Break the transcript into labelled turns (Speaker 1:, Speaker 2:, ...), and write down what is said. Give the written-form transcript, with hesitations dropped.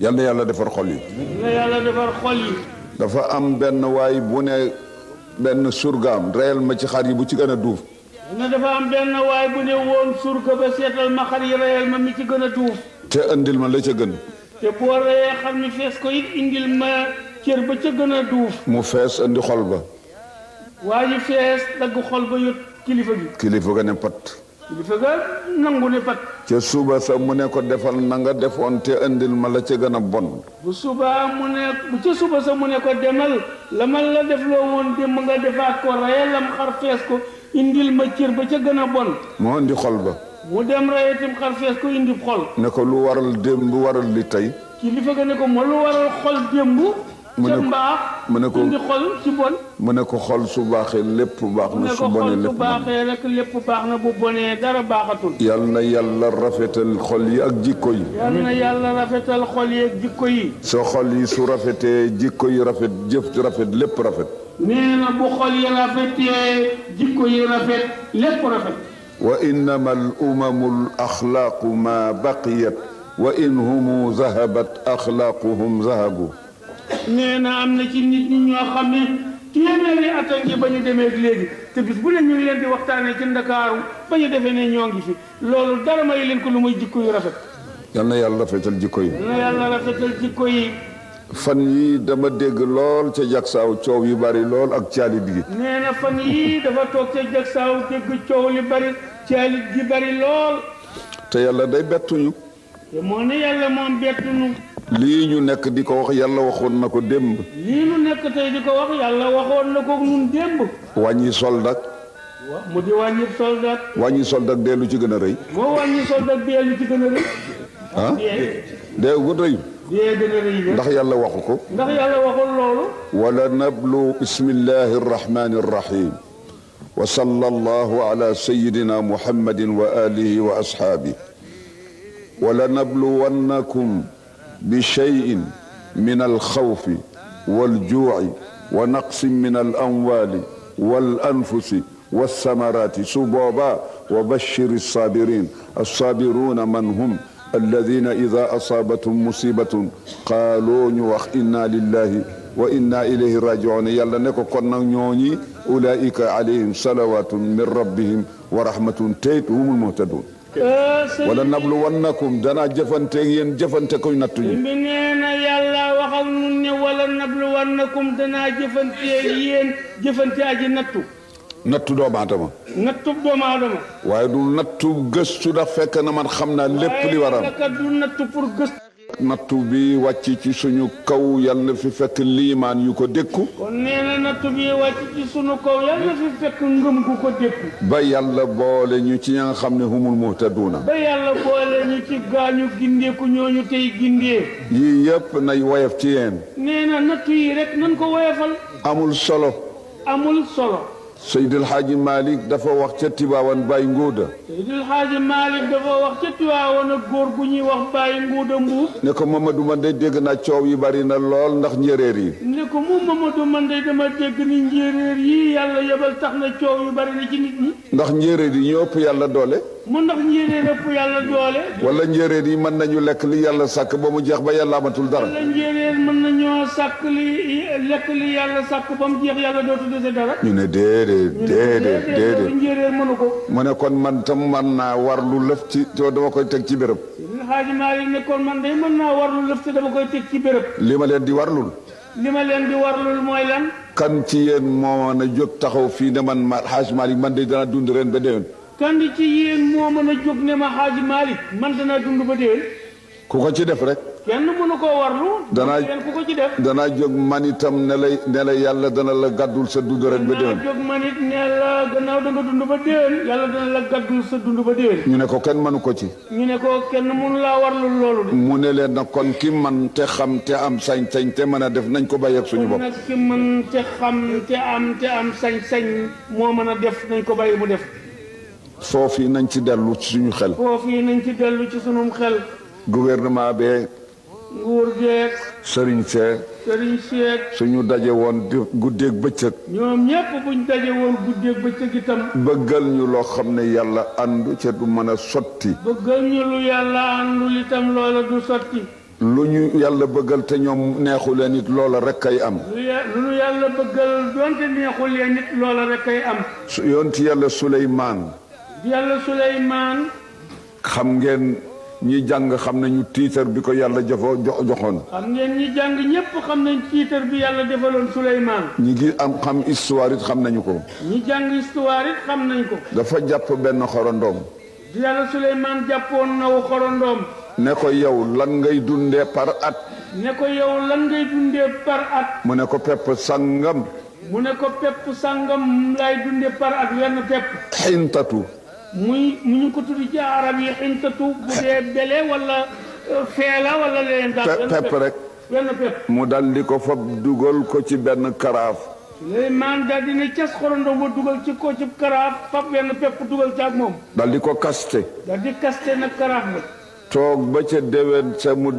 Speaker 1: yal na yàlla defar xol yi.
Speaker 2: na yàlla defar xol yi.
Speaker 1: dafa am benn waay bu ne benn surgaam reyal ma ci xar yi bu ci gën a duuf.
Speaker 2: na dafa am benn waay bu ne woon surga ba seetal ma xar yi reyal ma mi ci gën a duuf.
Speaker 1: te indil ma la ca gën.
Speaker 2: te boo reyee xar mi fees ko it indil ma cër ba ca gën a duuf.
Speaker 1: mu fees indi xol ba.
Speaker 2: waa ji fees dagg xol ba yot kilifa gi.
Speaker 1: kilifa ga ne pat.
Speaker 2: kilifa ga nangu ne pat.
Speaker 1: ca suba sa mu ne ko defal na nga defoon te indil ma la ca gën a bon.
Speaker 2: bu ca suba sa mu ne ko demal la ma la def loo woon démb nga defaat ko reyalam xar fees ko indil ma cër ba ca gën a bon.
Speaker 1: moo indi xol ba.
Speaker 2: mu dem reyatim xar fees ko indi xol.
Speaker 1: ne ko lu waral démb lu waral li tey.
Speaker 2: kilifa ga ne ko moo lu waral xol démb. ca mbaax
Speaker 1: mu ne ko
Speaker 2: indi xol ci bon.
Speaker 1: mu ne ko xol su baaxee lépp baax na su bonee lépp
Speaker 2: su baaxee rek lépp baax na bu bonee dara baaxatul.
Speaker 1: yal na yàlla rafetal xol yi ak jikko yi.
Speaker 2: yal na yàlla rafetal xol yi ak jikko yi.
Speaker 1: sa xol yi su rafetee jikko yi rafet jëf ci rafet lépp rafet.
Speaker 2: nee na bu xol yi rafetee jikko yi rafet lépp rafet.
Speaker 1: wa innama al umamu al axlaaqu ma baqiyat wa in humu zahabat axlaaquhum zahabu.
Speaker 2: nee na am na ci nit ñi ñoo xam ne téeméeri at a ngi ba ñu demee léegi te bis bu ne ñu ngi leen di waxtaanee ci Ndakaaru ba ñu defee ne ñoo ngi fi loolu dara may leen ko lu muy jikko yu rafet.
Speaker 1: yal na yàlla rafetal jikko yi.
Speaker 2: yal na yàlla rafetal jikko yi.
Speaker 1: fan yii dama dégg lool ca jagsaaw coow yu bari lool ak caalit gi.
Speaker 2: nee na fan yii dafa toog ca jagsaaw dégg coow li bari caalit gi bari lool.
Speaker 1: te yàlla day bettuñu.
Speaker 2: te moo ne yàlla moom bettuñu.
Speaker 1: lii ñu nekk di ko wax yàlla waxoon na ko démb.
Speaker 2: lii ñu nekk tey di ko wax yàlla waxoon na ko ñun démb.
Speaker 1: wàññi soldak.
Speaker 2: mu di wàññi soldat.
Speaker 1: wàññi soldak dee lu ci gën a rëy.
Speaker 2: moo wàññi soldat dee lu ci gën a rëy.
Speaker 1: ah dee gu rëy.
Speaker 2: dee gën a rëy
Speaker 1: ndax yàlla waxu ko.
Speaker 2: ndax yàlla waxul loolu.
Speaker 1: wala nablu bismillahi arrahmani arrahim wa sallallahu ala sayidina muhammadin wa alihi wa ashaabi wala nabluwannakum بشيء من الخوف والجوع ونقص من الأموال والأنفس والثمرات سبوبا وبشر الصابرين الصابرون من هم الذين إذا أصابتهم مصيبة قالوا نوخ إنا لله وإنا إليه راجعون يلا نكو كنا نيوني أولئك عليهم صلوات من ربهم ورحمة تيت هم المهتدون wala nabluwannakum danaa jëfanteeg yéen jëfante koy nattu yi.
Speaker 2: mi nee na yàlla waxal nun ne wala nabluwannakum danaa jëfanteeg yéen jëfante aji nattu.
Speaker 1: nattu doomu aadama.
Speaker 2: nattu doomu aadama.
Speaker 1: waaye du nattu gëstu da fekk na man xam naa lépp li waral.
Speaker 2: waaye du nattu pour gëstu.
Speaker 1: nattu bi wàcc ci suñu kaw yàlla na fi fekk liimaan yu ko dékku.
Speaker 2: kon nee na nattu bi wàcc ci suñu kaw yàlla na fi fekk ngëm gu ko dékku.
Speaker 1: ba yàlla boole ñu ci ña nga xam ne humul muhtaduuna.
Speaker 2: ba yàlla boole ñu ci gaañu gindeeku ñooñu tey gindee.
Speaker 1: yii yëpp nay woyof ci yéen.
Speaker 2: nee na nattu yi rek nan ko woyofal.
Speaker 1: amul solo.
Speaker 2: amul solo.
Speaker 1: Seydil Hadji Malick dafa wax ca Tiwaawan Baye Nguuda.
Speaker 2: Seydil Hadji Malick dafa wax ca Tiwaawan ak góor gu ñuy wax Baye Nguuda Mbuub.
Speaker 1: ne ko Mamadou man de dégg naa coow yi bari na lool ndax njéeréer yi.
Speaker 2: ne ko mu Mamadou man de dama dégg ni njéeréer yi yàlla yebal tax na coow yu bari na ci nit ñi.
Speaker 1: ndax njéeréer yi ñoo ëpp yàlla doole.
Speaker 2: mu ndax njéeréer ëpp yàlla doole.
Speaker 1: wala njéeréer yi mën nañu lekk li yàlla sàkk ba mu jeex ba yàlla amatul dara.
Speaker 2: wala njéeréer mën nañoo sàkk li lekk li yàlla sàkk ba mu jeex yàlla dootu dese dara.
Speaker 1: ñu ne déedéet.
Speaker 2: njéeréer mënu ko.
Speaker 1: mu ne kon man tam man naa war lu lëf ci dama koy teg ci béréb.
Speaker 2: Xaaji Maalik ne kon man day mën naa war lu lëf te dama koy teg ci béréb.
Speaker 1: li ma leen di warlul.
Speaker 2: li ma leen di warlul mooy lan.
Speaker 1: kan ci yéen moo mën a jóg taxaw fii ne man Xaaji Maalik man de dana dund ren ba déwén.
Speaker 2: kan ci yéen moo mën a jóg ne ma Xaaji Maalik man danaa dund ba déwén.
Speaker 1: ku ko ci def rek.
Speaker 2: kenn mënu koo warlu.
Speaker 1: danaa
Speaker 2: ku ko ci def.
Speaker 1: danaa jóg man itam ne la yàlla dana la gàddul sa dund ren ba déwén.
Speaker 2: danaa jóg man it ne la gannaaw da nga dund ba déwén yàlla dana la gàddul sa dund ba déwén.
Speaker 1: ñu ne ko kenn mënu ko ci.
Speaker 2: ñu ne ko kenn mënu laa warlu loolu de.
Speaker 1: mu ne leen nag kon ki man te xam te am sañ-sañ te mën a def nañ ko bàyyi ak suñu bopp.
Speaker 2: kon nag ki man te xam te am sañ-sañ moo mën a def nañ ko bàyyi mu def.
Speaker 1: foofu nañ ci dellu ci suñu xel.
Speaker 2: foofu nañ ci dellu ci sunum xel.
Speaker 1: gouvernement bee.
Speaker 2: nguur geeg.
Speaker 1: sëriñ see. suñu daje woon di guddeeg bëccëg.
Speaker 2: ñoom ñépp buñ daje woon guddeeg bëccëg itam.
Speaker 1: bëggal ñu loo xam ne yàlla àndu ca du mën a sotti.
Speaker 2: bëggal ñu lu yàlla àndul itam loola du sotti.
Speaker 1: lu ñu yàlla bëggal te ñoom neexu leen it loola rek kay am.
Speaker 2: lu ñu yàlla bëggal doonte neexul leen it loola rek kay am.
Speaker 1: yonti yàlla Suleymaan.
Speaker 2: yàlla Suleymaan.
Speaker 1: xam ngeen ñi jàng xam nañu tiitar bi ko yàlla joxoon.
Speaker 2: xam ngeen ñi jàng ñépp xam nañ tiitar bi yàlla defaloon Suleymaan.
Speaker 1: ñi ngi xam histoire it xam nañu ko.
Speaker 2: ñi jàng histoire it xam nañ ko.
Speaker 1: dafa jàpp benn xorondoom.
Speaker 2: yàlla Suleymaan jàppoon naw xorondoom.
Speaker 1: ne ko yow lan ngay dundee par at.
Speaker 2: ne ko yow lan ngay dundee par at.
Speaker 1: mu ne ko pepp sangam.
Speaker 2: mu ne ko pepp sangam lay dundee par at wenn pepp.
Speaker 1: xintatu.
Speaker 2: mu ñu ko tuddi ci arab yi xintatu bu dee bele wala feela wala leen daal
Speaker 1: pepp rek
Speaker 2: wenn pepp
Speaker 1: mu dal di ko fab dugal ko ci benn karaaf.
Speaker 2: Suleymaan daal dina cas xorondom ba dugal ci ko ci karaaf fab wenn pepp dugal ci ak moom
Speaker 1: dal di ko kaste.
Speaker 2: daal di kaste nag karaaf ba
Speaker 1: toog ba ca déwén sa mu